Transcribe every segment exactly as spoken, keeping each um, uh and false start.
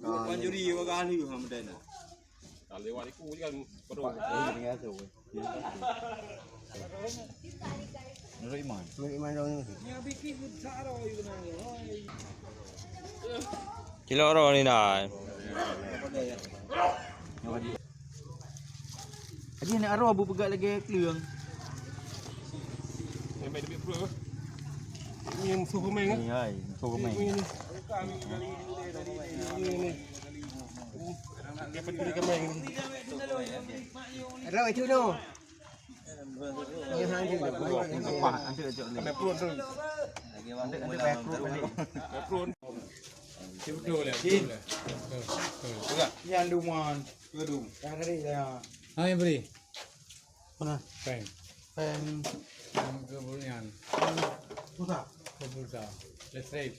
Bukan juri, bukan ahli, ha, medai na. Kalau lewat iku je kan, perlu. Nurul Iman. Nurul Iman dong ni. Cilok roh ni dah. Aji nak roh bu peugah lagi kleueng. Memang demi perut apa? Ini yang musuh pemain kan? Ni hai, musuh pemain. Ini, ini. Ini, ini. Dia peduli pemain ini. Roh itu no. Yang duman, gedung. Yang dari ya. Hai, beri. Mana? Pen. Pen. Yang kemudian. Pulsa. Pulsa. Listrik.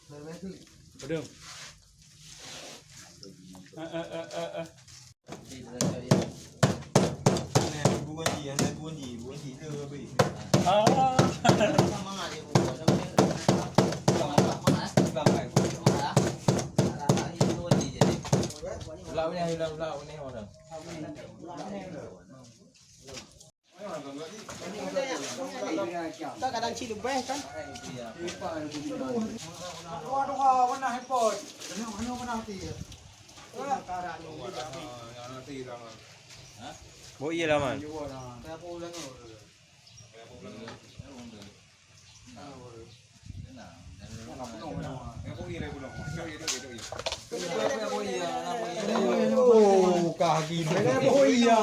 Listrik. Bedung. Eh, eh, eh, eh, eh. Ka kadang cit leubeh kan? Dua, dua, warna hepot. Warna, warna, warna hati ya. Bo ié lah, Man. Oh, kah gini. Oh, iya.